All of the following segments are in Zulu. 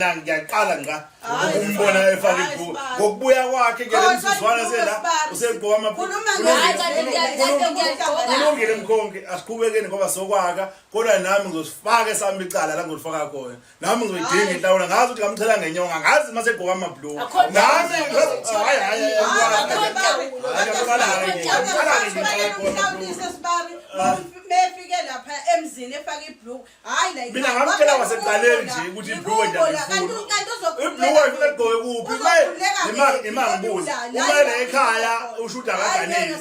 Mina ngiyaqala ngqa Hayi, ukumbona Sibari. efaka Hayi, ibhuku Sibari. ngokubuya kwakhe ke Khohlwa lemzuzwana ibhuku, sela Sibari. usegqoka amabhuku Khuluma Kulungile, ngaye. kulungile, Ngiyagqoka. kulungile mkhongi asiqhubekeni ngoba sokwaka kodwa nami ngizosifaka esami icala la ngizolifaka khona nami ngizoyidinga Hayi. inhlawula ngazi ukuthi ngamchela ngenyonga ngazi uma segqoka amabhluku Akho ndawo nami uzothola. hayi hayi hayi, Hayi, hayi, Mhlawulise Sibari, mefike lapha emzini efake ibhluku hayi la Mina ngamtshela kwasekuqaleni nje ukuthi ibhluku nje angifuni. Ibhluku ayifuna ligqoke kuphi? Ima ima ngibuze. Uma la ekhaya usho ukuthi akaganile.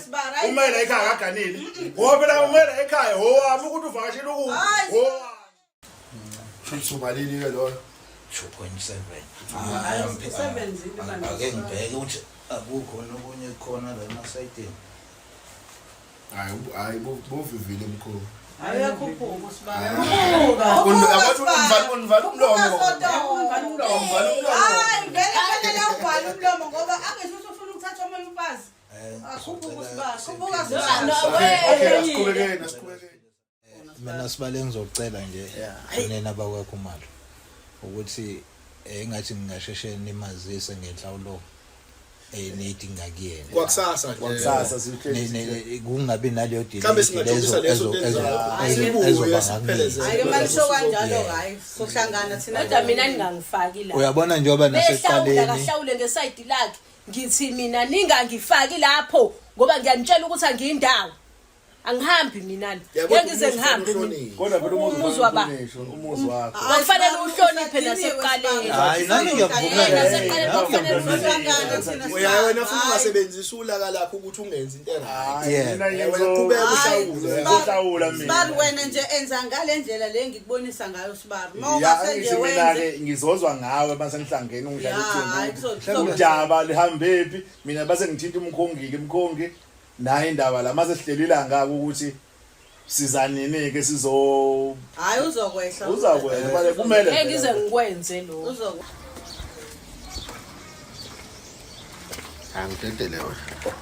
Uma la ekhaya akaganile. Ngoba phela uma la ekhaya owami ukuthi uvakashela ukuphi? Hayi, Owami. Shuthi umalini ke loyo? 2.7 Hayi, usebenzile manje. ake ngibheke ukuthi akukho nokunye khona la emasayidini Hayi hayi bovivile mkhulu. Hayi uyakhuphuka uSibari. Abathi ungivala ungivala umlomo. Ungivala umlomo. Hayi vele fanele awuvale umlomo ngoba angisho ukuthi ufuna ukuthatha omunye umfazi. Akhuphuka uSibari. Khuphuka Sibari. Okay, asiqhubekeni asiqhubekeni. Mina sibale ngizocela nje kunina bakwaKhumalo ukuthi engathi ngingasheshe nimazise ngenhlawulo eniyidinga kuyena. Kwakusasa nje. Kwakusasa sihleli. Kungabi naleyo delay Mhlawumbe singajobisa leso nto enzayo. Sibuye siphelezele. Hayi ke manje kanjalo hayi sohlangana thina. Kodwa mina ningangifaki la. Uyabona njengoba Behlawula nasekuqaleni kahlawule ngesayidi lakhe. Ngithi mina ningangifaki lapho ngoba ngiyanitshela ukuthi angiyindawo. Angihambi mina la. Yabo, Ngeke ngize umuzi ngihambe ufanele mina. uhloniphe. Kodwa phela umuzi Umuzi waba. uhlonishwe, umuzi wakho. Kwakufanele uhloniphe nasekuqaleni. Hayi, nami ngiyakuvumela. Nasekuqaleni Nami kwakufanele ngiyakuvumela. uhloniphe. Uyaye wena futhi ungasebenzisi ulaka lakho ukuthi ungenzi into eright. Hayi, Yeah. mina Wena ngizo- qhubeka Hayi, uhlawule. Ngizohlawula mina. Sibari wena nje enza ngale ndlela le ngikubonisa ngayo Sibari. Uma Ya, ungase nje ngisho wenze mina-ke ngizozwa ngawe mase ngihlangene ungidlala Ya, hayi, ucingo kuzo- udaba lihambephi mina base ngithinta umkhongi-ke mkhongi nayo indaba la mase sihleli ilanga ukuthi siza nini ke sizo Hayi uzokwehla. uzakwehla bale kumele Ngeke ngize ngikwenze lokho. Uzokwehla. Angidedele wena.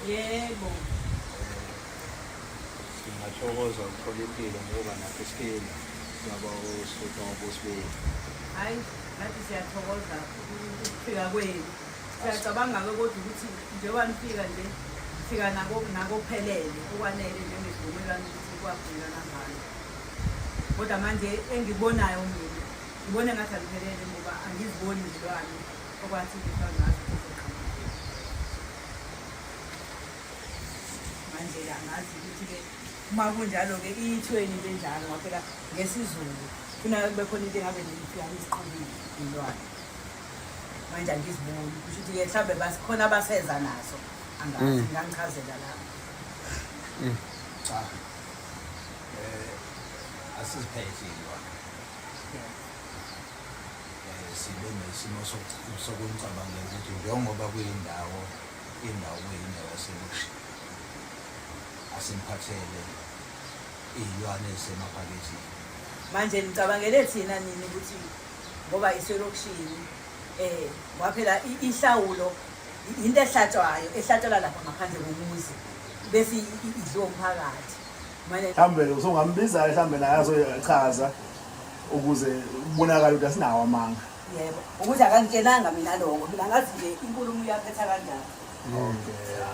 Yebo. Singathokoza ukuthola impilo ngoba nakho siphila singaba usuthu ngobusibili. Hayi, nathi siyathokoza ukufika kwenu. Siyacabanga-ke kodwa ukuthi njengoba nifika nje, fika nako nakophelele okwanele njengesivumelwano ukuthi kwavunyelwana ngayo. Kodwa manje engikubonayo mina, ngibona engathi aliphelele ngoba angiziboni izilwane okwathi kufa ngazo kuzoqhamuka. Manje-ke angazi ukuthi-ke uma kunjalo-ke iyithweni into enjalo ngoba phela ngesiZulu funa kube khona into engabe nifika niziqhubile iy'lwane. Manje angiziboni kusho ukuthi-ke mhlawumbe khona abaseza nazo angazi nginganichazela lapho. Cha. Asiziphethe iy'lwane. Sibe nesimo sokucabangela ukuthi njengoba kuyindawo indawo kuyindawo yaselokishini asiniphathele iy'lwane ezisemaphakethini. Manje nicabangele thina nini ukuthi ngoba iselokishini eh ngoba phela inhlawulo into ehlatshwayo ehlatshelwa lapha ngaphandle komuzi bese idliwa umphakathi. Manje mhlawumbe usungambiza mhlawumbe naye azochaza ukuze kubonakale ukuthi asinawo amanga. Yebo, ukuthi akangitshelanga mina lokho. Mina ngazi nje inkulumo uyaphetha kanjani. Okay.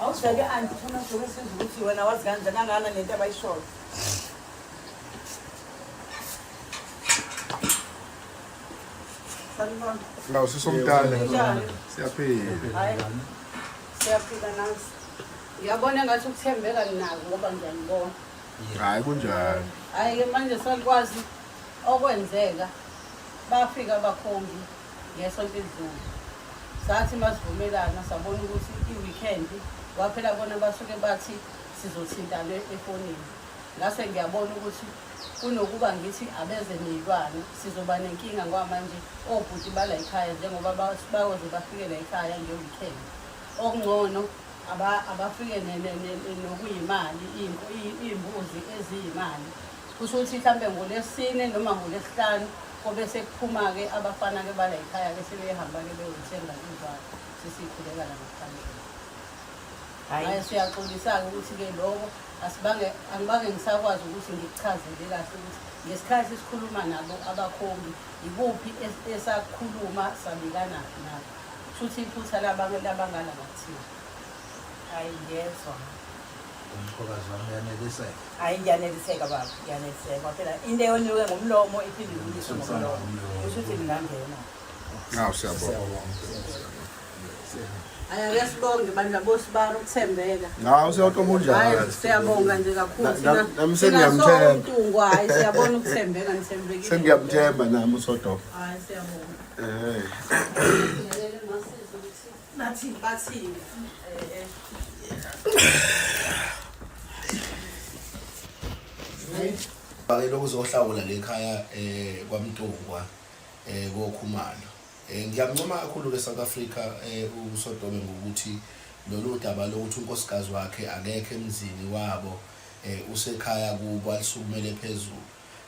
Awusibheke anti thuna suke sizwe ukuthi wena wazi kanjani kangana nento abayishoyo. Sanibona. Lawo sisomdala. Kunjani? Siyaphila. Hayi. Siyaphila nasi. Ngiyabona ngathi ukuthembeka ninako ngoba ngiyanibona. Hayi kunjalo. Hayi ke manje salikwazi okwenzeka. Bafika abakhongi ngesonto elidlule. Sathi masivumelana sabona ukuthi i-weekend waphela bona basuke bathi sizothintana efonini. Ngase ngiyabona ukuthi kunokuba ngithi abeze ney'lwane sizoba nenkinga ngoba manje obhuti bala ekhaya njengoba bayoze bafike la ekhaya nge-weekend. Okungcono Abafike nokuyimali, iy'mbuzi eziyimali. Kusho ukuthi mhlawumbe ngolwesine noma ngolwesihlanu kobe sekuphuma-ke abafana-ke bala yikhaya-ke sebehamba-ke beyothenga ivalo sesikhuleka la ngaphandle. Hhayi siyaxolisa-ke ukuthi-ke loko asibange angibange ngisakwazi ukuthi ngikuchazele kahle ukuthi ngesikhathi sikhuluma nabo abakhombi ikuphi esakukhuluma sabikanaphi nabo. Kusho ukuthi iphutha labangala ngakuthina. Hayi ngiyezwa. Umkhokazi wami uyaneliseka. Hayi ngiyaneliseka baba, ngiyaneliseka. Ngoba phela into eyoniwe ngomlomo iphinde ilungiswe ngomlomo. Kusho ukuthi ngingangena. Awu siyabonga. Hayi ake sibonge bandla bosibara ukuthembeka. Hawu siyawutoba unjani? Hayi siyabonga nje kakhulu thina. Nami sengiyamthemba. Umntungwa hayi siyabona ukuthembeka nithembekile. Sengiyamthemba nami uSodoma. Hayi siyabonga. Eh. Bathini bathini. Bake lokuzohlawula lekhaya kwaMntungwa koKhumalo. Ngiyamncoma kakhulu ke South Africa uSotobe ngokuthi lolu daba lokuthi unkosikazi wakhe akekho emzini wabo usekhaya kubo alisukumele phezulu.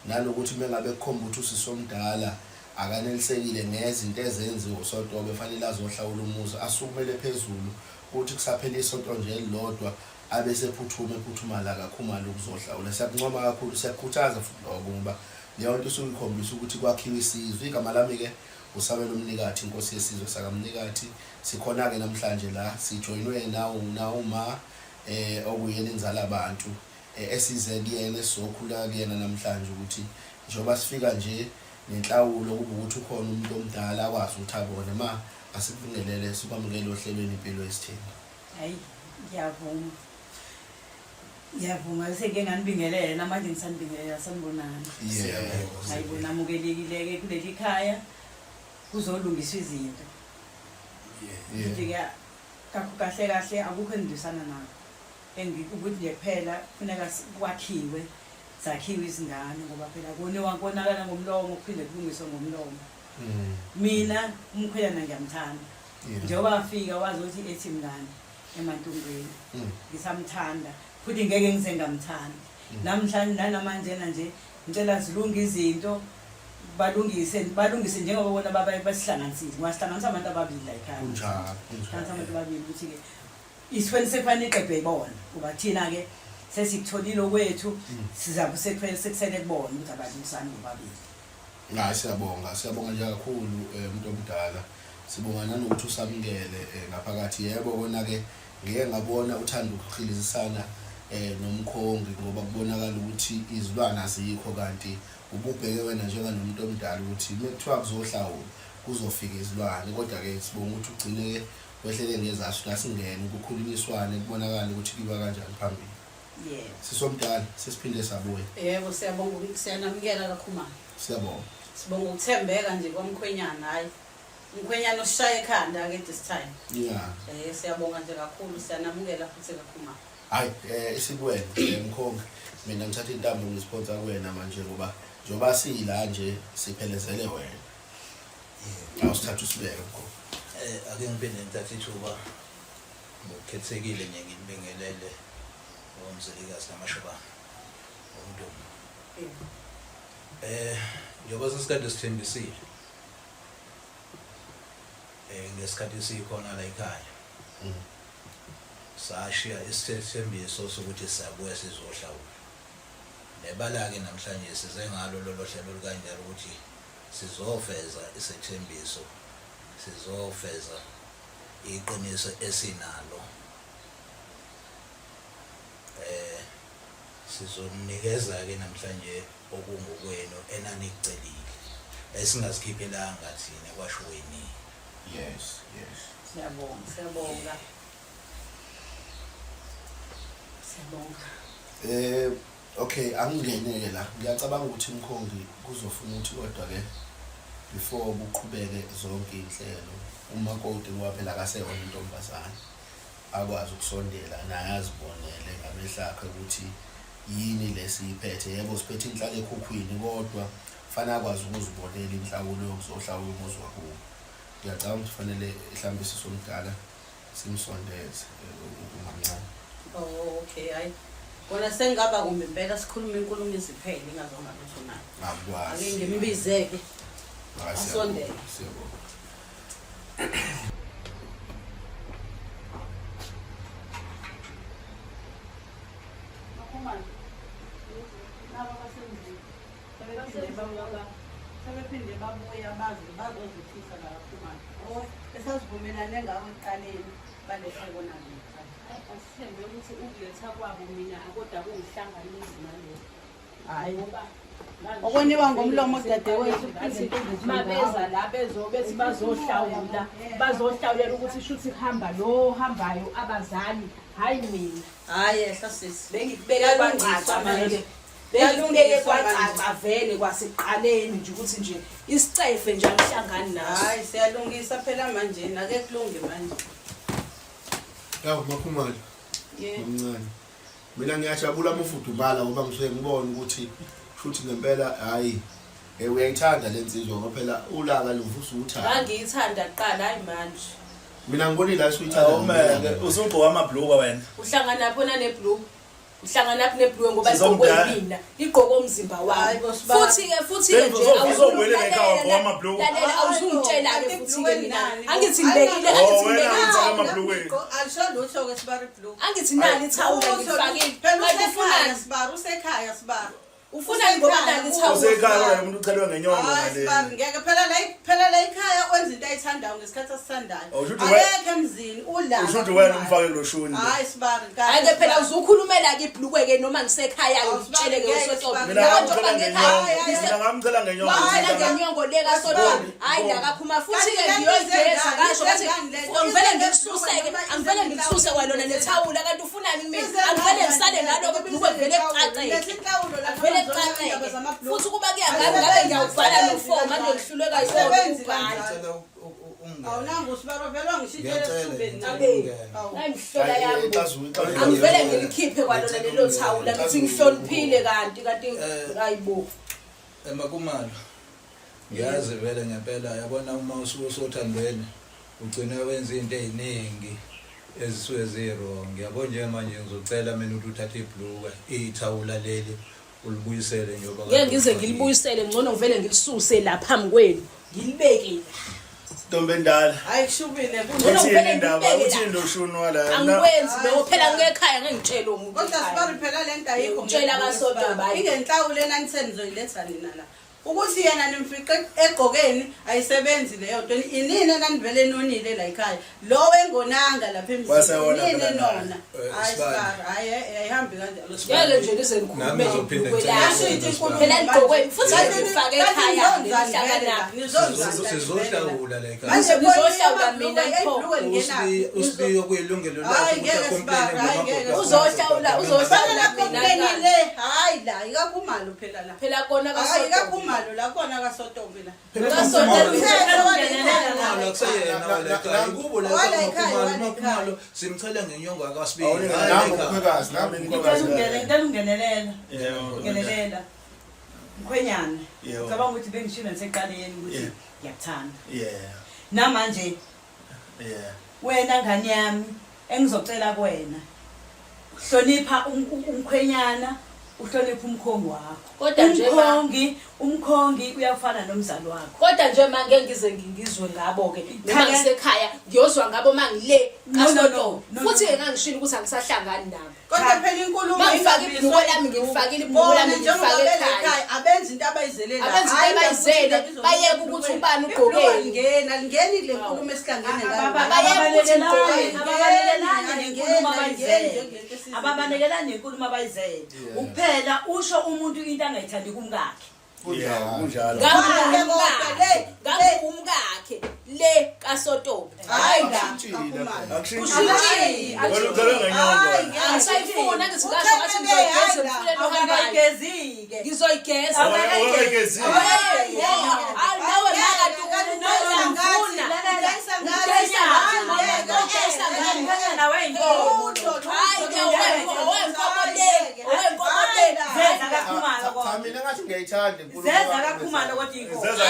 Nanokuthi mengabe kukhomba ukuthi usisi omdala akanelisekile ngezinto ezenziwa uSotobe fanele azohlawula umuzi asukumele phezulu kuthi kusaphela isonto nje elilodwa abe sephuthuma ephuthuma la kaKhumalo ukuzohlawula. Siyakuncoma kakhulu, siyakukhuthaza futhi lokho ngoba leyo nto isuke ikhombisa ukuthi kwakhiwa isizwe. Igama lami-ke uSabelo Mnikathi, inkosi yesizwe sakaMnikathi. Sikhona-ke namhlanje la sijoyinwe nawu nawuma okuyena inzala abantu esize kuyena esizokhuleka kuyena namhlanje ukuthi njengoba sifika nje nenhlawulo kube ukuthi ukhona umuntu omdala akwazi ukuthi abone ma asikubingelele sikwamukele ohlelweni impilo yesithembu. Hayi ngiyavuma. Ngiyavuma sengike nganibingelela namanje ngisanibingelela sanibonani. Yebo. Hayi bo namukelekile-ke kuleli khaya kuzolungiswa izinto. Yeah. Nje ke kahle kahle akukho engilwisana nakho. Ukuthi nje kuphela kufuneka kwakhiwe zakhiwe izingane ngoba phela koniwa konakala ngomlomo kuphinde kulungiswe ngomlomo. Mina umkhwenyana ngiyamthanda. Njengoba afika wazi ukuthi ethi mngani eMantungweni. Ngisamthanda futhi ngeke ngize ngamthandi. Namhlanje nanamanjena nje ngicela zilunge izinto balungise balungise njengoba bona baba basihlanganisile. Ngoba sihlanganisa abantu ababili la ekhaya. Kunjalo, kunjalo. Sihlanganisa abantu ababili ukuthi ke isifeni sekufanele iqedwe yibona ngoba thina ke sesikutholile okwethu sizabe sekufanele sekusele kubona ukuthi abalungisani bobabili. Hayi siyabonga, siyabonga nje kakhulu umuntu omdala. Sibonga nanokuthi usamukele ngaphakathi. Yebo kona ke ngike ngabona uthanda ukuchilizisana nomkhongi ngoba kubonakala ukuthi izilwane azikho kanti ububheke wena njenganomuntu omdala ukuthi mekuthiwa kuzohlawulwa kuzofika izilwane kodwa ke sibonga ukuthi ugcine ke wehlele ngezasi la singene kukhulunyiswane kubonakala ukuthi kuyiwa kanjani phambili. Yebo. Sisomdala sesiphinde sabuya. Yebo siyabonga siyanamukela kaKhumalo. Siyabonga. Sibonga ukuthembeka nje kwamkhwenyana hayi. Umkhwenyana usishaya ekhanda ke this time. Yeah. Siyabonga nje kakhulu siyanamukela futhi kaKhumalo. Hayi isikuwena mkhongi mina ngithatha intambo ngiziphonsa kuwena manje ngoba njengoba sila nje siphelezele wena. Awusithatha usibeke mkhongi. Ake ngiphinde ngithathe ithuba ngokukhethekile nje nginibingelele oMzilikazi kaMashobana oMndumo. Njengoba sesikade sithembisile ngesikhathi sikhona la ekhaya sashiya isithembiso sokuthi siyabuya sizohlawula. Nebala-ke namhlanje size ngalo lolo hlelo olukanjalo ukuthi sizofeza isethembiso, sizofeza iqiniso esinalo. Sizoninikeza ke namhlanje okungokwenu enanikucelile esingazikhiphelanga thina kwasho weningi. Yes, yes. Siyabonga. Siyabonga. Siyabonga. Okay, angingeneke la. Ngiyacabanga ukuthi mkhongi kuzofuna ukuthi kodwa ke before kuqhubeke zonke inhlelo umakoti ngoba phela akaseyona intombazane akwazi ukusondela naye azibonele ngamehlo akhe ukuthi yini lesiyiphethe. Yebo siphethe inhlalo ekhukhwini kodwa fanele akwazi ukuzibonela inhlawulo yokuzohlawula umuzi wakubo. Ngiyacabanga ukuthi fanele mhlawumbe sisomdala Simsondeze umamncane. Oh okay hayi. Kona sengaba kumbe impela sikhuluma inkulumo iziphele ingazonga lutho nayo. Ngakwazi. Ake ngimbizeke. Hayi, Asondele. Siyabonga. Makhumalo. Laba basemzini. Sebephinde babuya baze bazozithisa la kaKhumalo. Oh, esasivumelane ngawo ekuqaleni balethe kona letha. Asithembe ukuthi ukuletha kwabo mina kodwa kungihlanganisi nalokho. Hayi. Ngoba Okoniwa ngomlomo dadewethu ngathi mabeza la bezobethi bazohlawula bazohlawulela ukuthi shuthi kuhamba lo hambayo abazali hayi mina. Hayi ehla sisi. Bengikubeke kwacaca vele. Bengikubeke kwacaca vele kwasekuqaleni nje ukuthi nje isicefe nje angihlangani naso. Hayi siyalungisa phela manje nake kulunge manje. Yawu Makhumalo. Yebo. Mncane. Mina ngiyajabula uma ufudumala ngoba ngisuke ngibona ukuthi futhi ngempela hayi eh uyayithanda le nsizwa ngoba phela ulaka luvusa uthando. Ngangiyithanda kuqala hayi manje. Mina ngibonile la usuyithanda. Awumeke usugqoka amabhluka wena. Uhlangana phi nane blue? Uhlangana phi neblue ngoba Sizomdala. igqokwe yimina, igqoke umzimba wami. Hayi bo, sibaba. Futhi ke futhi ke Then nje uzobuyela ekhaya ugqoka amabhluku. Lalela awuzungitshela ke futhi ke mina. Angithi ngibekile, Oh, angithi wena ngibekile. uthaka amabhluku. Alisho lutho ke sibari blue. Angithi nali ithawula ngilifakile. Phela Kanti usekhaya ufunani? sibari usekhaya sibari. Ufunani ngoba nali ithawula? Usekhaya kodwa umuntu uchelwe ngenyongo Hayi ngale. sibari ngeke phela la phela la ekhaya wenza into ayithandayo ngesikhathi asithandayo. Oh, shuthi we- Akekho emzini ula. Ushuthi wena umfake lo shuni. Hayi sibari Hayi ke phela uzukhulumela ke ibhlukwe ke noma ngisekhaya Awu, ngitshele ke ngeke, usotobe. sibari. Mina Njengoba ngamchela ngekhaya ngenyongo. Mina ngamchela ngenyongo. Wangitshela ngenyongo le kaSotobe. Hayi la kakhuma futhi ke ngiyoyigeza ngasho ngathi ngivele ngikususeke, angivele ngikususe kwalona nethawula kanti ufunani kumina? Angivele ngisale naloko ibhlukwe vele kucaceke. Vele kucaceke. Futhi kuba kuyangami ngabe ngiyawubhala no4 manje ngihluleka yikona ukubhala. Ngicela ungene. Awunanga usibari vele wangishintshela Ngiyacela, esithubeni. ngicela Abe. ungene. Awu. Ayimhlola yami. Ixazulula. Angivele ngilikhiphe kwalona lelo thawula ngithi ngihloniphile kanti kanti hayibo. Emakumalo. Ngiyazi vele ngempela yabona uma usuke usothandweni ugcina wenza into eziningi ezisuke zi-wrong. Yabo nje manje ngizocela mina ukuthi uthathe ibhluka ithawula leli ulibuyisele njengoba Ngeke ngize ngilibuyisele ngcono ngivele ngilisuse la phambi kwenu. Ngilibeke la. Ntombi endala. Hayi kushubile Ngcono Uthini ngivele indaba? ngilibeke Uthini la. lo shuni wala? Angikwenzi lokho phela ngekhaya ngeke ngitshele umuntu. Kodwa ekhaya. sibari phela le nto ayikho. Ngitshela kaSotobe, hayi. Ingenhlawulo enanithe nizoyiletha nina la. Ukuthi yena nimfiqe egqokeni ayisebenzi leyo nto. Inini enanivele nonile la ekhaya. Lo engonanga lapha emzini. Wasewona Inini phela naye. nona. Eh, Hayi Sibari. sibari, hayi ayihambi kanjalo. Ngeke nje nize ngikhulume Nami ngizophinde ngebhlukwe ngicele lami. Yasho into inkulumo Phela ligqokwe futhi Kanti ngilifake kanti ekhaya nizonzani ngihlala vele la? nabo. Nizonzani vele la? Sizohlawula la ekhaya. Manje Nizohlawula mina pho. ibhluwe lingenaphi? Usibiyo kuyilungelo lakhe Hayi, ukuthi ngeke acomplaine sibari, hayi, ngeke. ngomakoti. Uzohlawula, uzohlawula Fanele mina complain kanti. le. Hayi la, ikakhumalo phela la. Phela kona Hayi kaSotobe. ikakhumalo la kona kaSotobe la. KaSotobe. Ukhumalo akuseyena wala ekhaya. Ikubo la Wala ekhaya ekhaya, uMakhumalo, wala uMakhumalo simchele ngenyongo yakwaSibiya. Awuningi- Hayi, Nangu ekhaya. umkhwekazi, nangu umkhwekazi. Ngicela ungenelela. Yebo. Ngenelela. Mkhwenyana. Yebo. Ngicabanga ukuthi bengishilo nasekuqaleni ukuthi Yeah. ngiyakuthanda. Yeah. Namanje Yeah. wena ngane yami engizocela kuwena. Hlonipha umkhwenyana, uhloniphe umkhongi wakho. Kodwa nje ma- umkhongi, umkhongi uyafana nomzali wakho. Kodwa nje ma ngeke ngize ngizwe ngabo ke noma Cha-ke. ngisekhaya ngiyozwa ngabo mangile No, no, no. kaSotobe. No, Futhi no. ke ngangishilo ukuthi angisahlangani nabo. Kodwa phela inkulumo Mangifake ibhluko lami, ngilifakile ibhluko lami, Bona njengoba ngilifake bele ekhaya. ekhaya abenzi into abayizele la. Abenzi into Hayi, abayizele, indaba ukuthi bayeke ukuthi ubani ugqokeni. Ibhluko alingeni, alingeni kule nkulumo esihlangene ngayo. Bayeke ukuthi ugqokeni. Ababalekelani nenkulumo Alingeni, abayizele. alingeni, Ababalekelani nenkulumo abayizele. Ukuphela usho umuntu into angayithandi kumkakhe. Yeah, kunjalo. Ngale kodwa le, Ngangumkakhe le kaSotobe. Hayi la, Akushintshile kakhumalo. Akushintshile. Hayi, Wena uchelwe ngenyongo. Hayi, ngeke. Angisayifuni angithi ngasho ngathi ngizoyigeza emfuleni ohambayo. Awukayigezike. Ngizoyigeza. Awukayigezile. Hayi, hayi nawe makati ungifuna. Udayisa ngathi, udayisa ngathi. Umkhwenyana weyinkomo. Hayi ke owenkomo le, owenkomo le. Zeza kakhumalo Cha kodwa. mina ngathi ngiyayithanda inkulumo. Zeza kakhumalo kodwa inkomo. Zeza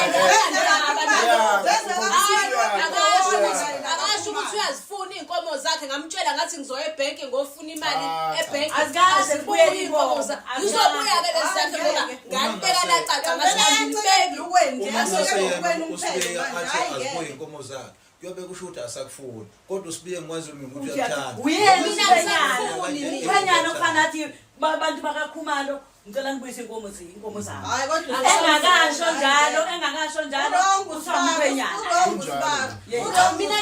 Akasho ukuthi ukuthi uyazifuna iy'nkomo zakhe ngamtshela ngathi ngizoya ebhenki ngofuna imali Cha, cha. ebhenki Azikaze Azibuye zibuyele iy'nkomo iy'nkomo. Ngizobuya-ke lezi zakhe ngoba ngalibeka lacaca ngathi angibeki Uma ngase yena uSibiya athi azibuye inkomo zakhe kuyobe kusho ukuthi asakufuni kodwa uSibiya ngikwazi mina ukuthi uyakuthanda. Uyena Mina umkhwenyana. angisakufuni mina. Umkhwenyana okufana athi abantu bakaKhumalo ngicela ngibuyise inkomo inkomo zami. Hayi kodwa Engakasho njalo, engakasho njalo kuthiwa umkhwenyana. Mina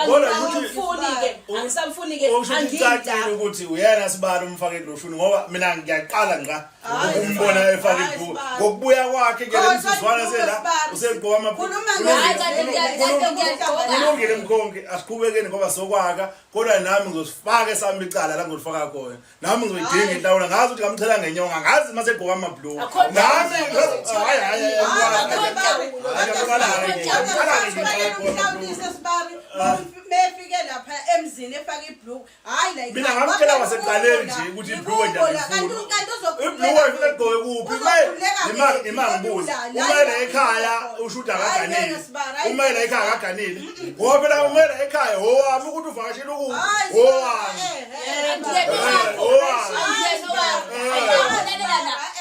Kodwa ukuthi- angisamfuni-ke angisamfuni-ke Okusho ukuthi kucacile angiyidaba ukuthi uyena sibani umfake loshuni ngoba mina ngiyaqala ngqa Hhayi, ukumbona Sibali. efake Hhayi, ibhuku Sibali. ngokubuya kwakhe ke Khohlwa lemzuzwana ibhuluku, sela Sibali. usegqoka amabhuku Khuluma Hhayi, kanti ngiyagqoka. kulungile mkhongi asiqhubekeni ngoba sokwaka kodwa nami ngizosifaka esami icala la ngizolifaka khona nami ngizoyidinga inhlawulo ngazi ukuthi ngamchela ngenyonga ngazi uma segqoka amabhuluku Akho nami nto. hayi hayi mefike lapha emzini efake ibhluku hayi la Mina ngamtshela kwasekuqaleni nje ukuthi ibhluku nje angifuni. Ibhluku ayifuna ligqoke kuphi? Ima ngibuze. Uma la ekhaya usho ukuthi akaganile. Uma la ekhaya akaganile. Ngoba phela uma la ekhaya owami ukuthi uvakashele ukuphi? Owami.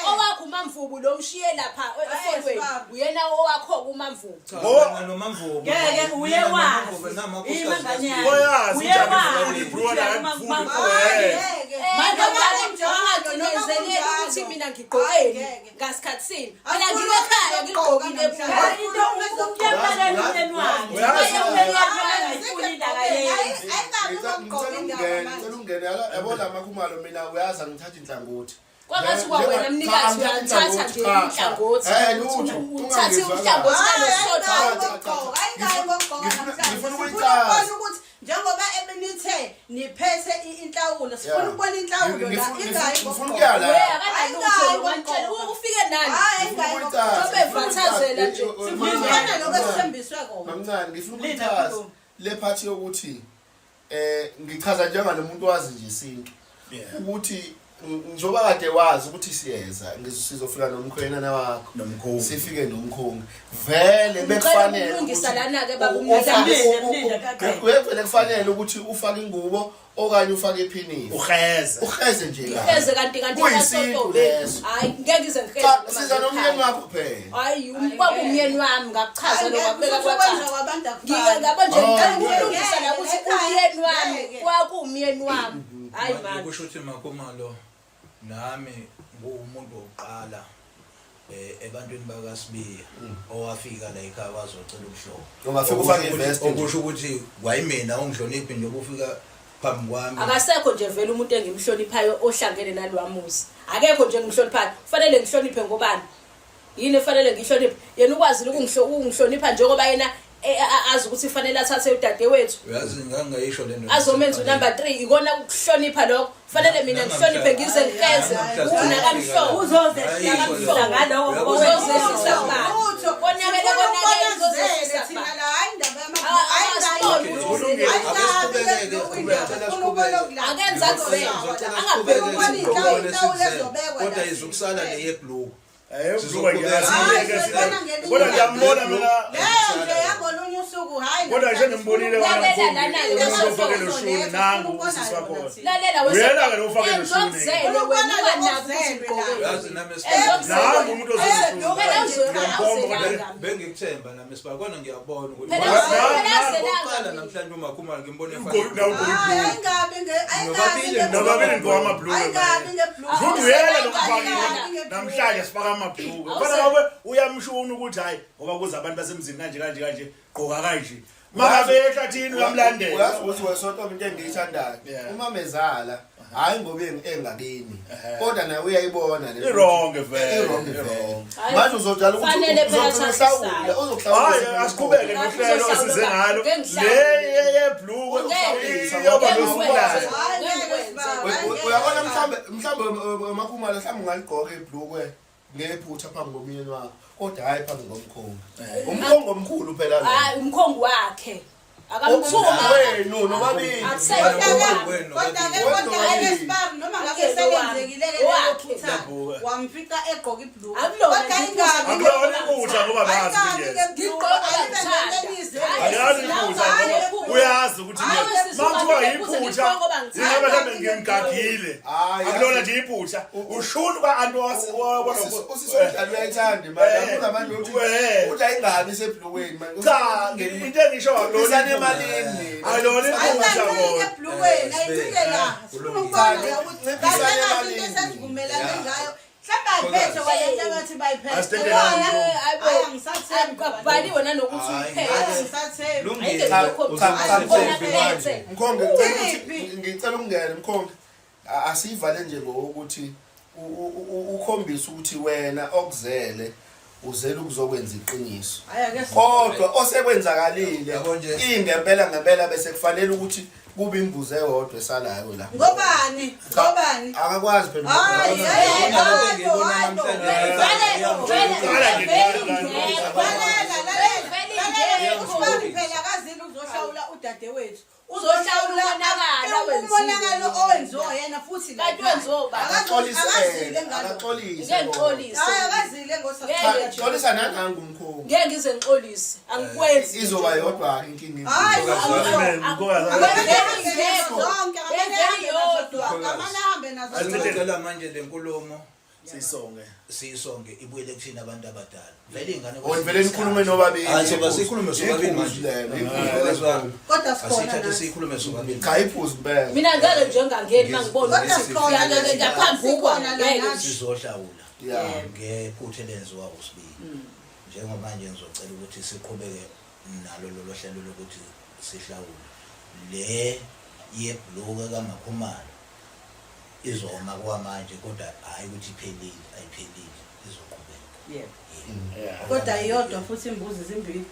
Owakho umamvubu lo mshiye lapha efolweni uyena owakho umamvubu Cha, Ngoba- mina noMamvubu. Ngeke uye Mina wazi. noMamvubu namakhosikazi Imangane yakhe. Oyazi Uye ukuthi wazi angifuni ibhluku ukuthi angifuni. manje ungacindezeleki ukuthi mina ngigqokeni ngasikhathi sini mina ngilekhaya ngigqokile Into uyafanele umyeni wakhe. Uyazi. Umyeni wakhe angayifuni indaba yenu. Ngicela ungene yabo la makhumalo mina uyazi angithatha inhlangothi. Kwangathi kwawena mnikazi uyalithatha nje inhlangothi. Eh lutho. Uthathe uhlangothi kalosodwa. Ngifuna ukuyichaza. Ukuthi njengoba ebenithe niphethe inhlawulo sifuna ukubona inhlawulo la ingayi Ngifuna ukuya la. We akanalutho wantshela ufike nani? Hayi Ngifuna ingayi ukuyichaza. Sobevathazela nje. Sifuna lokho esithembiswe kona. Mamncane ngifuna Linda, ukuyichaza khuluma. le part yokuthi ngichaza njengalomuntu wazi nje isintu ukuthi njengoba kade wazi ukuthi siyeza sizofika nomkhwenyana wakho Nomkhongi. sifike nomkhongi vele Ngicela bekufanele ukulungisa ukuthi- lana-ke baba ufake- umnikazi. Mlinda, mlinda, kaqede. Vele kufanele ukuthi ufake ingubo okanye ufake iphinifa Uheza. uheze nje kahle. Ngiheze kanti kanti Kuyisintu kaSoto, leso. Hayi ngeke ngize ngiheze Cha noma siza nomyeni ngikhaya. wakho phela Hayi kwakuwumyeni wami ngakuchaza lokho akubeka kwacaca. kwabantu Ngiyabo nje Oh. ngicela ukulungisa la ukuthi Ngeke, umyeni wami ngeke. kwakuwumyeni wami. Hayi Manje mani. kusho ukuthi makhumalo nami nguwumuntu wokuqala ebantwini bakaSibiya owafika la ekhaya wazocela ubuhlobo. Ungafika ufake i-vest nje. Okusho ukuthi kwayimina ungihloniphi nje ubufika phambi kwami. Akasekho nje vele umuntu engimhloniphayo ohlangene nalwamuzi. Akekho nje engimhloniphayo. Kufanele ngihloniphe ngobani? Yini efanele ngihloniphe? Yena ukwazile ukungihlonipha njengoba yena azi ukuthi kufanele athathe udadewethu. Uyazi ngangayisho le nto. Azomenza unumber 3 ikona ukuhlonipha lokho. Kufanele mina ngihloniphe ngize ngiheze unakamhlobo. Uzozehlisa ngaloko ngoba Uzozehlisa wena- kubani? Lutho. Konakele Sifuna konakele ukubona uzozehlisa zele thina kubani? la hayi indaba Akenze akuvele. Angabheki Kodwa izokusala le yebhluku. Kodwa ngiyambona mina Leyo nje yangolunye usuku hayi Kodwa nje ngimbonile Lalela lana-ke umuntu ofake lo shuni nangu usisi wakhona. Lalela Uyena ke lo ofake lo shuni. Engokuzele wena unganaki ukuthi ugqokeni. Uyazi nami Nangu umuntu Phela ozozishuni. Bengikuthemba nami siba kona ngiyabona ukuthi Phela Okokuqala awuzelanga. namhlanje uMakhumalo ngimbone Nobabili ngigqoka amabhluku. Ayingabi ngebhluku. Futhi uyena lo mfakile namhlanje sifaka amabhluku. Kufanele ngabe uyamshuna ukuthi hayi ngoba kuza abantu basemzini kanje kanje kanje gqoka kanje. Makabe ehlathini uyamlandela. Uyazi ukuthi wesonto into engiyithandayo Yeah. uma mezala hayi ngoba engakini kodwa naye uyayibona le I-wrong vele, I-wrong vele. i-wrong. Manje uzodala ukuthi Fanele phela uzokuhlawula athathe uzokuhlawula Hayi asiqhubeke nohlelo esize ngalo. Le yebhluku iyoba nosukulayo. Uyabona mhlambe mhlambe makhumalo mhlambe ungaligqoka ibhlukwe ngephutha phambi komyeni wakho kodwa hayi phambi komkhongi. Umkhongi omkhulu phela lo. Hayi umkhongi wakhe. Akamthuma. Wenu nobabili. Akusele Kodwa-ke kodwa-ke Sibari noma ngabe selenzekile-ke lelo phutha Ibhulukwe. Wamfica egqoke ibhulukwe. Akulona Kodwa nje ingabi iphutha. Akulona iphutha ngoba bazi Ayikabi ukuthi le Ngigqoka bhulukwe, ayibe ngithanda. nento enize. Ayazi iphutha ngoba uyazi ukuthi Hayi, sisi, makuthiwa ungabe yiphutha ngigqoka ngoba ngithanda. ingabe mhlawumbe ngimgagile. Hayi, Akulona nje iphutha. Ushuni ba-anti Usisi omdala uyayithanda imali. Yabuza manje uthi uthi ayingabi sebhlukweni manje. Cha, into engisho akulona Isane emalini. Ayilona iphutha Ayincike kodwa. ebhlukweni, ayincike la. Sifuna ukubona la ukuthi Nciphisa kahle kahle emalini. into esesivumelane ngayo. Mhlawumbe ayiphethe kwalento abathi bayiphethe. Asithendelani. Yona, hayi, angisathembi. Akubhaliwe nanokuthi Hayi, uphethe. Hayi, angisathembi. Lungile. Cha, cha, Uzomthembi Ubona manje. phethe. Mkhonge ngicela ukuthi Iphi? ngicela ukungena Mkhonge. Asiyivale nje ngokuthi ukhombise ukuthi wena okuzele uzele ukuzokwenza iqiniso. Hayi, ake Kodwa osekwenzakalile Yabo nje. ingempela ngempela bese kufanele ukuthi kube imbuzi eyodwa esalayo la. Ngobani? Ngobani? Akakwazi phela. Hayi, hayi, hayi, hayi, bo, hayi, bo. Vele, vele, Qala nje, vele qala nje. ingekho. Lalela, lalela. Vele Lalela, ingekho. uSibani phela akazile ukuzohlawula udadewethu. Uzohlawula umonakalo awenziwe. Umonakalo owenziwa yena futhi la. Kanti wenziwa ubani? Akazile ngalo. Akaxolise. Ngeke ngixolise. Hayi, akazile ngoSathane. Ngeke. Xolisa nangangu mkhongi. Ngeke ngize ngixolise. Angikwenzi. Izoba yodwa inkinga. Hayi, Amen, Mkhongi. Akamele ahambe nazo zonke, akamele Vele ahambe nazo yodwa. zonke, akamele ahambe nazo zonke. Ngicela manje le nkulumo Sisonge. siyisonge ibuyele kuthina abantu abadala. Vele ingane Oh, vele nikhulume nobabili. Hayi soba sikhulume sobabili Iphuzu manje. lelo, iphuzu lelo. Kodwa sikhona Asithathe nathi. sikhulume sobabili. Cha iphuzu impela. Mina ngeke nje ngangeni mangibona Kodwa ukuthi sikhona ngiyake ngiyaphambuka Sikhona la ngeke nathi. nje. Sizohlawula. Yeah. Ngephutha elenziwa uSibili. Njengoba manje ngizocela ukuthi siqhubeke nalo lolo hlelo lokuthi sihlawule. Le yebhuluke kaMakhumalo izoma kwamanje kodwa hayi ukuthi iphelile, ayiphelile, izoqhubeka. Yebo. Yebo. Kodwa iyodwa futhi imbuzi zimbili.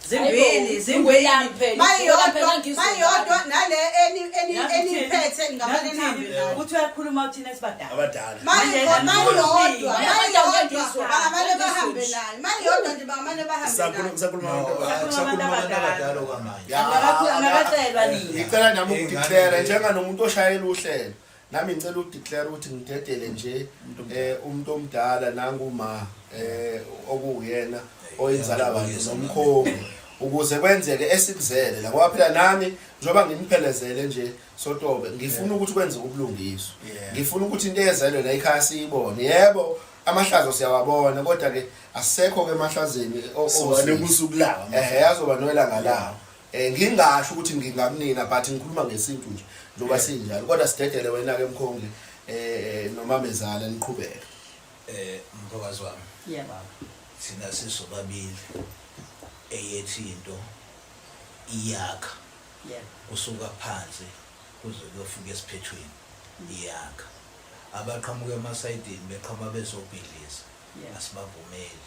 Hayibo, Zimbili, zimbili. yami phela. Mayiyodwa, Phela ngizwe. mayiyodwa nale eni eni Yazi uthini? eniphethe ngamane Yazi nihambe uthini? nayo. Uthi uyakhuluma uthina esibadala. Abadala. Mayiyodwa, mayiyodwa, Manje- mayiyodwa, bangamane bahambe nayo. Mayiyodwa nje bangamane bahambe nayo. Sakhuluma abantu abadala. Sakhuluma abantu abadala okwamanje. Angakacelwa nina. Ngicela nami Ingane ukudeclare nje. njenganomuntu oshayela uhlelo. Nami ngicela ukudeclare ukuthi ngidedele nje umuntu omdala nanguma okuwuyena oyinzala abantu nomkhongi ukuze kwenzeke esikuzele la ngoba phela nami njengoba ngimphelezele nje Sotobe ngifuna ukuthi kwenzeke ubulungiswa. Ngifuna ukuthi into ezelwe la ekhaya siyibone. Yebo amahlazo siyawabona kodwa ke asisekho ke emahlazeni Soba osisi. nekusuku lawo. Yazoba noelanga lawo. Ngingasho ukuthi ngingakunina but ngikhuluma ngesintu nje njengoba sinjalo kodwa sidedele wena ke mkhongi nomamezala niqhubeke. Mfokazi wami. Yebo. Thina sisobabili eyethi into iyakha. Yebo. Kusuka phansi kuze kuyofika esiphethweni iyakha. Abaqhamuka emasayidini beqhamuka bezobhidliza asibavumeli.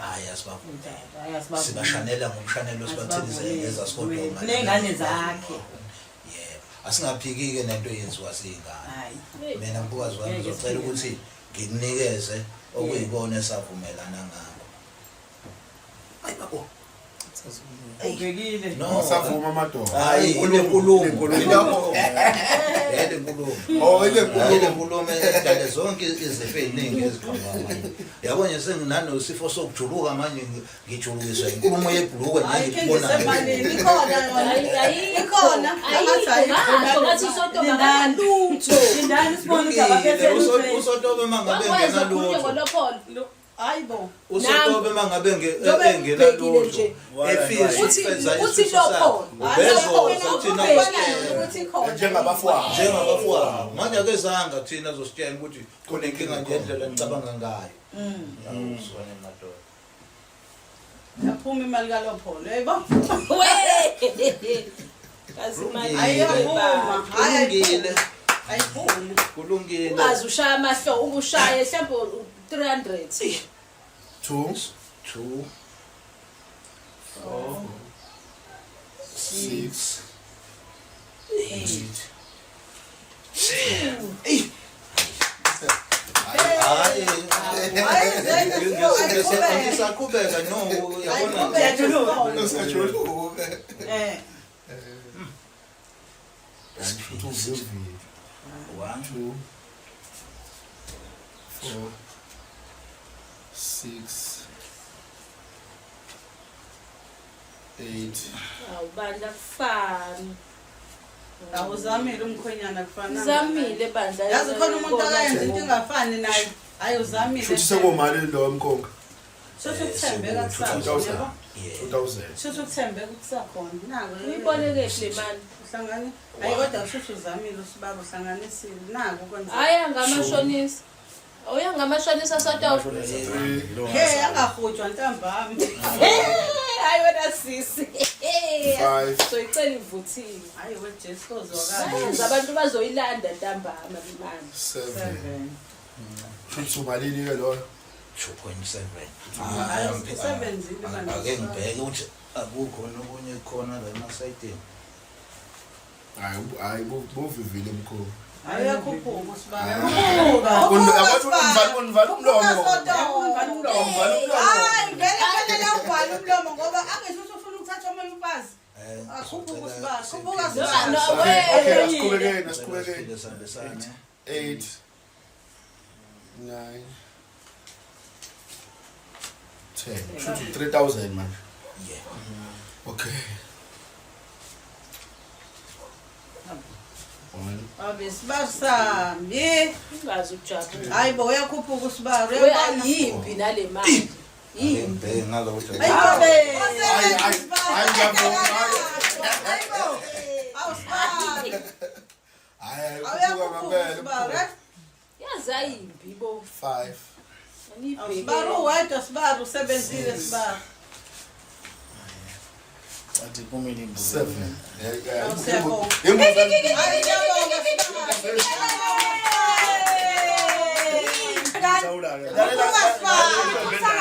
Hayi asibavumeli. Sibashanela ngomshanelo sibathelise ngezasikodonga. Ney'ngane zakhe. Yebo. Asingaphiki-ke nento eyenziwa ziy'ngane. Hayi. Mina mfokazi wami Ngeke ngizocela siphike. ukuthi ngikunikeze okuyikona esavumelana ngakho. Hayi babo. Ubhekile. No. Asavuma amadoda. Hayi ile nkulumo. Ile nkulumo. Oh, ile nkulumo. Hayi, ile nkulumo edale zonke izifo eziningi eziqhamuka manje. Yabo nje senginano sifo sokujuluka manje ngijulukiswa inkulumo yebhulukwe nje Hayi, ke ngikubona. ngisemalini. Ikhona yona. Ikhona. Angathi ayikho. Ayikho ngathi uSotobe akanalutho. Lindani sibone ukuthi abaphethe lutho. Usotobe mangabe Wakwazi engena ukukhulunywa lutho. ngolokholo. Hayi bo. Usotobe mangabe Njengoba engena ubhekile lutho. nje. Efisa ukufeza Uthi isifiso sakhe. lokholo. Ubezoza thina Ubona ukuthi ikhona. Njengabafowabo. njengabafowabo. Manje akezanga thina azositshela ukuthi kunenkinga ngendlela enicabanga ngayo. Awuzwane madoda. Yaphuma imali kalopholo. Yebo. We. Kazi imali. Ayiyaphuma. Hayi Kulungile. ayiphumi. Kulungile. Ungaze ushaya amahlo ukushaye mhlawumbe 300. 2 2 4 6 8. Hayi. Hayi Ngisaqhubeka no uyabona. Siyajuluka. Usajuluka. 2 1 2 4 6 8. Awu bandla kufani. Awuzamile umkhwenyana kufana. Uzamile bandla. Yazi khona umuntu akayenza into engafani naye. Hayi uzamile. Shuthi sekomali lo mkhonga. Shuthi ukuthembeka kusasa. 2000. 2000. Shuthi ukuthembeka kusakhona. Nako. Uyiboleke phi le mali? Uhlangane. Hayi kodwa kushuthi uzamile usibaba uhlanganisile. Nako kwenza. Hayi angamashonisa. Awuya ngamashonisa sotobe. Hey angahujwa ntambama. Hayi wena sisi. 5 Soyicela ivuthiwe. Hayi we Jesu ozwakala. Bayenza abantu bazoyilanda ntambama imali. 7. Shuthi umalini ke loyo? 2.7. Hayi, usebenzile bandla. Ake ngibheke ukuthi akukho nokunye khona la emasayidini. Hayi hayi buvivile mkhulu. Hayi uyakhuphuka usibaba. Unvala unvala umlomo. Unvala umlomo. Hayi vele fanele awuvale umlomo ngoba angisho ukuthi ufuna ukuthatha omunye umfazi. Akhuphuka usibaba. Khuphuka No, no, sibaba. Okay, we. asiqhubekeni, asiqhubekeni. Sihambisane. 8 9 10. Shuthi 3000 manje. Yeah. Okay. 1 Abe sibaba sami. Ungazi ukujabula. Hayi bo uyakhuphuka usibaba. We Uyabona. ayimbi nale mali. Ake Yimbi. ngibheke ngalo ukuthi Hayi babe. Hayi, hayi, hayi, ngiyabonga. Hayi bo. Awu sibaba. Hayi, Awuyakhuphuka ngempela. usibaba. Yazi ayimbi bo. 5 Anibheke. Sibaba uwedwa sibaba usebenzile sibaba. Athi kumele imbuzi. 7. Siyabonga. Imbuzi. Hayi ngiyabonga sibaba. Sawula-ke. Khuphuka sibaba.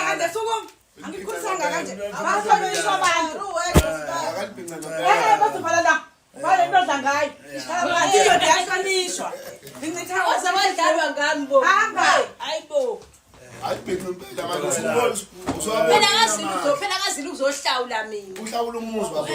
Kanje suku. Angikhulisanga kanje. Abahlonishwa abantu. Uwedwa sibaba. Akalibhinca Eh ngempela. bazovala la. Vale into odla ngayo. Kanti indoda iyahlonishwa. Ngincitha Waze wadlalwa ngami bo. Hamba. Hayi bo. Ayibhinca impela manje usubona Phela usubona. akazile uzophela akazile uzohlawula mina. Uhlawula umuzi wakho.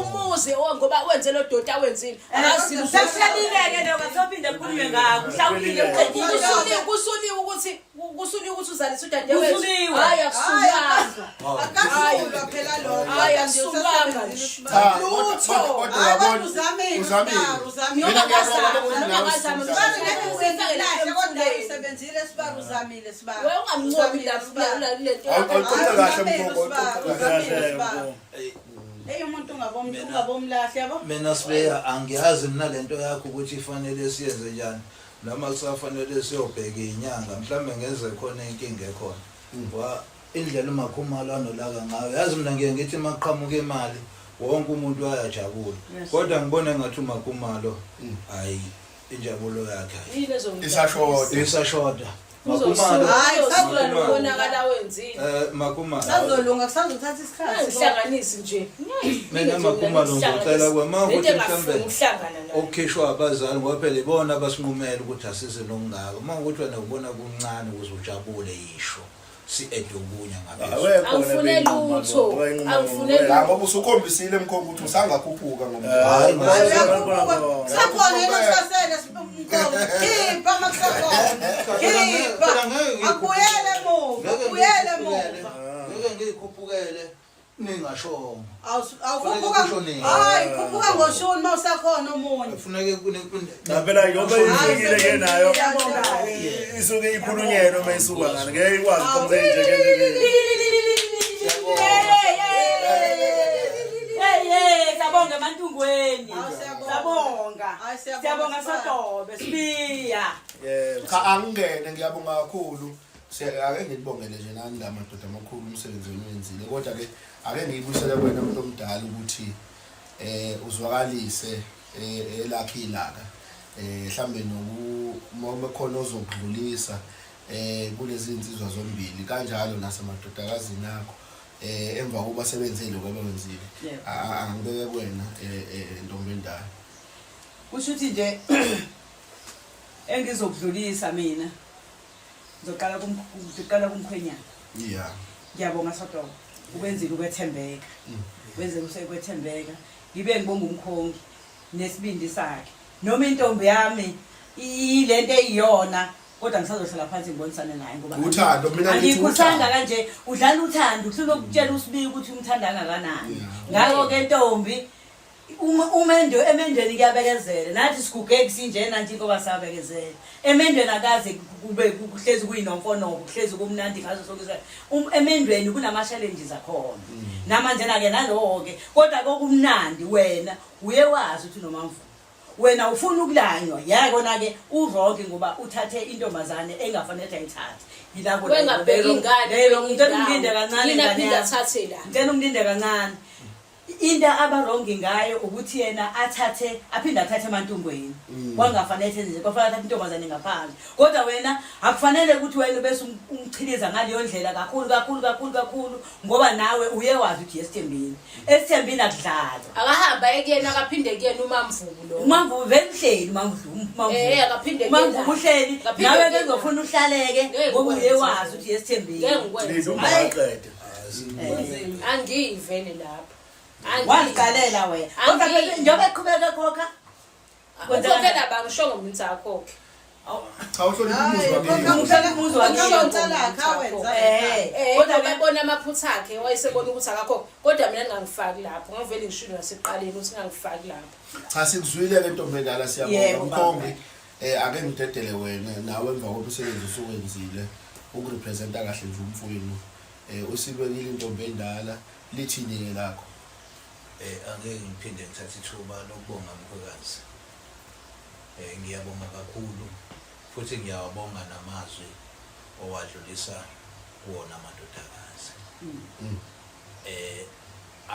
Umuzi oh, ngoba wenze lo doti awenzile. Akazile uzohlawula. Sekuhlelile-ke lokho akusophinde kukhulunywe ngakho. Uhlawulile uqedile. Kusuliwe kusuliwe ukuthi kusuliwe ukuthi uzalise udadewethu. Kusuliwe. Hayi akusulwanga. Akasulwa phela lokho. Hayi, akusulwanga nje. Cha, kodwa kodwa Hayi kodwa uyabona uzamile uzamile. sibaba, uzamile. Mina Noma ngiyabonga ngazama, ukuthi noma nawe ngazama, usuzamile. Sibaba ngeke usenzile kahle kodwa usebenzile sibaba uzamile sibaba. Wewe ungamncomi la kule nto. Awuqoqa kahle mkhongo, Sibaba, awuqoqa kahle. uzamile sibaba. Hey umuntu ungabomlahla yabo. Mina Sibeya angiyazi mina lento yakho ukuthi ifanele siyenze njani noma kusafanele siyobheka inyanga mhlambe ngeze khona inkinga ekhona. Wa indlela uMakhumalo anolaka ngayo yazi mina ngiye ngithi maqhamuka imali wonke umuntu uyajabula kodwa ngibona ngathi uMakhumalo hayi injabulo yakhe hayi Yini ezongijabulisa? Isashoda. isashoda. Makhumalo Hayi, Uzosula nokonakala wenzile. Makhumalo Kusazolunga kusazothatha isikhathi. Ngihlanganisi nje. Mina Makhumalo ngicela kwema ukuthi Lento mhlambe engafuni ukuhlangana nayo. okukhishwa abazali ngoba phela ibona abasinqumela ukuthi asize nokungaka uma ukuthi wena ubona kuncane ukuze ujabule yisho si-ede okunye ngaphezulu Awekho Angifune wena beyinquma lutho. bo, bayinquma Angifune bo. La ngoba usukhombisile mkhongo ukuthi usangakhuphuka ngomntwana. Hayi, Hayi ngeke. uyakhuphuka. Kusakhona yini okusasele mkhongo. Khipha makusakhona. Khipha. Akubuyele emuva. Akubuyele emuva. Ngeke ngiyikhuphukele ningashongo. Awukhuphuka. Hayi khuphuka ngoshuni mawusakhona omunye. Kufuneke Cha phela ngoba ifikile ke nayo isuke ikhulunyelwe uma isuka ngane ngeke ikwazi ukuqhamuka nje ke Hey hey sabonga emantungweni. Hawu, siyabonga. Sabonga. Hayi, siyabonga, Siyabonga sibaba. Sotobe sibiya. yebo Cha angingene ngiyabonga kakhulu. Ake ngikubongele nje nani la madoda amakhulu umsebenzi eniwenzile. Kodwa ke ake ngiyibuyisele kuwena umuntu omdala ukuthi uzwakalise elakhe ilaka. Mhlambe noku uma khona ozokudlulisa kulezi insizwa zombili kanjalo nasemadodakazini akho emva kokuba sebenzile lokho abakwenzile. Yebo. Angibeke kuwena ntombi endala. Kusho ukuthi nje engizokudlulisa mina ngizoqala ngizoqala kumkhwenyana. Yeah. Ngiyabonga Sotobe. Ukwenzile ukwethembeka. Wenzile usekwethembeka. Ngibe ngibonga umkhongi nesibindi sakhe. Noma intombi yami ilento eyiyona Kodwa ngisazohlala phansi ngibonisane naye ngoba Uthando, mina ngithi angikhulisanga uthando. kanje. Udlala uthando, uhlulwe ukutshela uSibiya ukuthi umthanda kangakanani. Ngakho-ke ntombi, uma umendo emendweni kuyabekezela. Nathi siguge kusinjena nje ngoba sabekezela. Emendweni akaze kube kuhlezi kuyinomfonomfo, kuhlezi kumnandi ngaso sonke isikhathi. Emendweni kunama-challenges akhona. Namanje-ke nalowo-ke, kodwa kokumnandi wena uye wazi ukuthi uNomamvubu. Wena ufuna ukulanywa, yakona-ke u-wrong ngoba uthathe intombazane engafanele ukuthi ayithathe. Yilapho la Wengabheki leyo- ingane, leyo- ngicela indawo. ungilinde kancane, Yini ngane aphinde yami. athathe la? Ngicela ungilinde kancane. Into aba-wrong ngayo ukuthi yena athathe, aphinde athathe eMantungweni. Kwangafanele enze nje, kwafanele athathe intombazane ngaphandle. Kodwa wena akufanele ukuthi wena bese umchiliza ngaleyo ndlela kakhulu kakhulu kakhulu kakhulu, ngoba nawe uye wazi ukuthi yesithembini. Esithembini akudlalwa. Akahambe aye kuyena, akaphinde kuyena uMamvubu lo. UMamvubu vele uhleli, uMamvubu, uMamvubu. Akaphinde kuyena. UMamvubu uhleli, Akaphinde nawe kuyena. ke ngizofuna uhlaleke Ngeke ngoba uye ngikwenze. wazi ukuthi yesithembini. Ngeke ngikwenze. Linda uma aqede. Angiyivele lapho. Angiyi. Waziqalela wena. Kodwa Angiyi. phela njengoba eqhubeka ekhokha, Ukhokhela ba ngisho ngomntu akhokhe. Cha, uhlonipha umuzi Hayi, wakini. ukhokha Uhlonipha umuzi wakini. Ukhokha lakhe, awenza Kodwa Kodwa bebona amaphutha akhe, wayesebona ukuthi akakhokhe. Kodwa mina ngingangifaki lapho. Ngavele ngishilo nasekuqaleni ukuthi ngingangifaki lapho. Cha, sikuzwile ke ntombi endala, siyabonga. Yebo, Mkhongi, ake ngidedele wena nawe emva komsebenzi osuwenzile ukurepresenta kahle nje umfowenu. Usibekile intombi endala, lithini ke lakho? Angeke ngiphinde ngithathe ithuba lokubonga mkhwekazi. Ngiyabonga kakhulu futhi ngiyawabonga namazwi owadlulisa kuwona amadodakazi.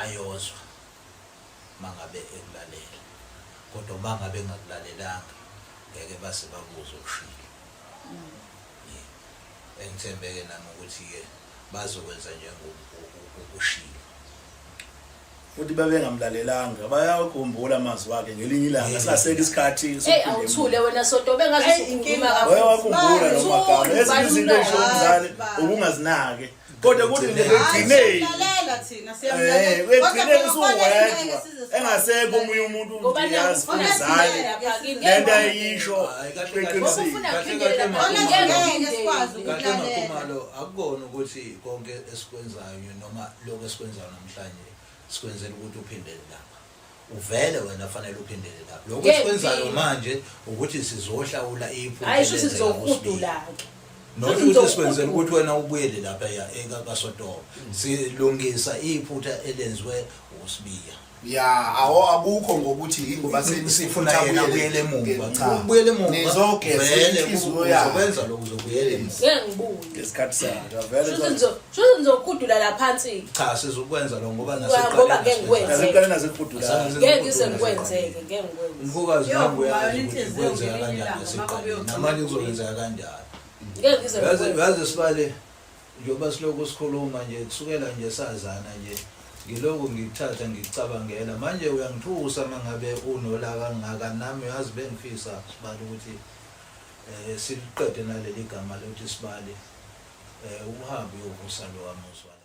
Ayozwa mangabe ekulalela, kodwa uma ngabe engakulalelanga ngeke base bakuzwe okushilo. Yebo. Engithembeke nami ukuthi-ke bazokwenza njengokushilo. Futhi babengamlalelanga, bayawakhumbula amazwi akhe ngelinye ilanga, singasekho isikhathi Hey, sokuphinde awuthule wena Soto, bengazi Hey, usukhuluma inkinga. kakhulu. Bayawakhumbula Thule, noma gama ezinye izinto balula. esho umzali Hayi, ukungazinaki, kodwa kuthi nje Hayi, ekugcineni siyamlalela thina, siyamlalela. ekugcineni Kodwa phela kufanele usuwedwa ngeke size sikwazi engasekho omunye umuntu Ngoba ukuthi yazi nakufuna umzali kuphindele lapha kimi. le nto ayisho Hayi, kahle kahle. eqinisile. Ufuna Kahle kuphindele kahle lapha ma- kimi. Ngeke Ngeke sikwazi ngiphinde. Kahle ukulalela. Makhumalo, akukona ukuthi konke esikwenzayo noma lokho esikwenzayo namhlanje sikwenzela ukuthi uphindele lapha. Uvele wena fanele uphindele lapha. Lokho Ngeke esikwenzayo ngiphinde. manje ukuthi sizohlawula iphutha Hayi, shuthi elenzeka sizohudula kuSibiya. ke. Not ukuthi sikwenzela ukuthi wena ubuyele lapha ya kaSotoba. Silungisa iphutha elenziwe uSibiya. Ya, awo akukho ngokuthi ingoba Sifuna yena abuyele emuva. Cha. Ukubuyela emuva. Nizogeza vele inhliziyo yakhe. uzokwenza lokho, uzobuyela emuva. Ngeke ngibuye. Ngesikhathi sakhe vele. Shuthi shuthi ngizohudula la phansi. Cha, sizokwenza lokho ngoba Ngoba ngeke ngikwenze. Nasekuqaleni nasekuhudula. Ngeke ngize ngikwenzeke, ngeke ngikwenze. Umfokazi Yo, nangu uyazi Khumalo, ukuthi inhliziyo kwenzeka ngelinye kanjani ilanga, nasekuqaleni. uma Namanje kuzokwenzeka kanjani. Ngeke ngize Yazi ngikwenze. yazi sibale njengoba silokhu sikhuluma nje kusukela nje sazana nje ngilokhu ngikuthatha ngikucabangela manje uyangithusa mangabe unolaka kangaka nami uyazi bengifisa sibale ukuthi siliqede naleli gama lokuthi sibale uhambe uyovusa lo wamuzi walapha.